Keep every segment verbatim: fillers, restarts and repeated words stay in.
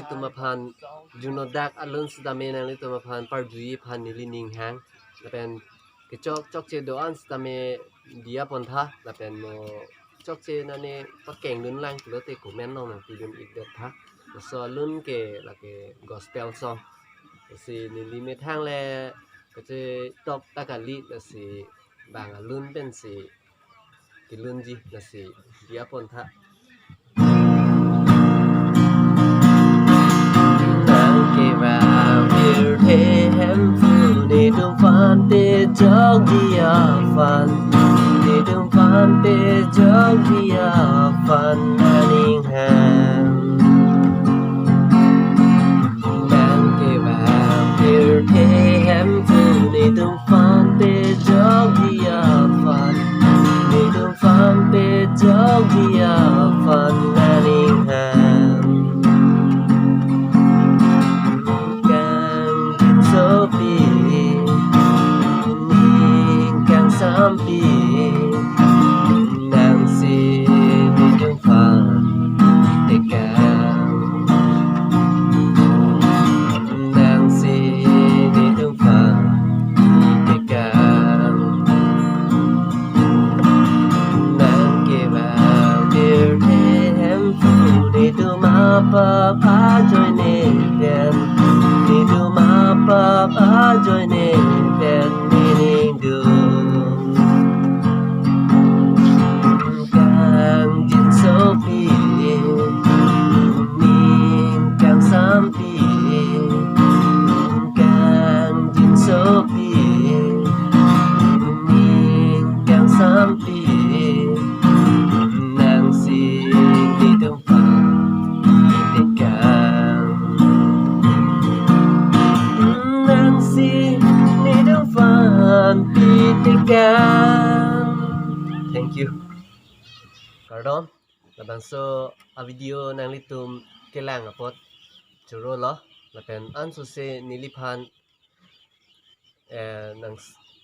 Tum aphan juno dak alun sitame nanglitum aphan parjui aphan neli ning hang. Lapen kechok chokche do-an sitame diya pon tha. Lapen mo chokche nane pakeng dun lang pulote comment along nangpidun ik det tha. Laso alun ke lake gospel song. Lasi neli methang le kachetok ta kali, lasi bang alun pensi kelunji, lasi diya pon tha. Nang kevang pirthe Hemphu, netum aphan pejokji aphan, netum aphan pejokji aphan nang ning hang. Nang kevang pirthe Hemphu, netum aphan pejokji aphan, netum aphan pejokji aphan nang ning hang. Kangjinsopi, ning kangsampi, nangsi netum aphan tekang, nangsi netum aphan tekang. Nang kevang pirthe Hemphu, netum apap ajoine pen, netum apap ajoine pen ne ning dun. Kangjinsopi, ning kangsampi, kangjinsopi, ning kangsampi, nangsi netum aphan tekang, nangsi netum aphan tekang. Thank you. Kardom. Labangso a video nanglitum kelang apot choro lo, lapen ansose neliphan eh, nang,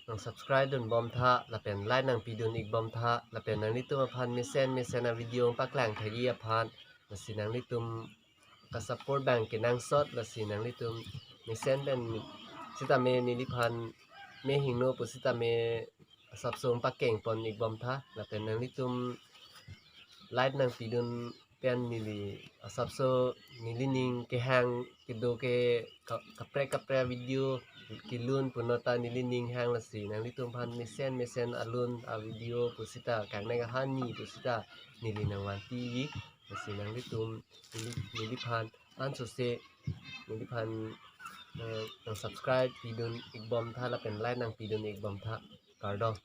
nang subscribe dun bom tha, lapen like nangpidun ik bom tha, lapen nanglitum aphan mesen mesen a video paklang thaji aphan, lasi nanglitum kasupport bang kenangsot, lasi nanglitum mesen pen sitame neliphan me hingno pu sitame asapso pakeng pon ik bom tha, lapen nanglitum like nangpidun pen neli asapso neli ning kehang kedo ke ka-, kaprek kaprek video kelun punon ta neli ning hang, lasi nanglitum aphan mesen mesen alun a video pusita kangnek ahan ni pusita neli nangvanpi, lasi nanglitum neli, neliphan ansose neliphan, eh, nang subscribe pidun ik bom tha lapen like nangpidun ik bom tha. Kardom.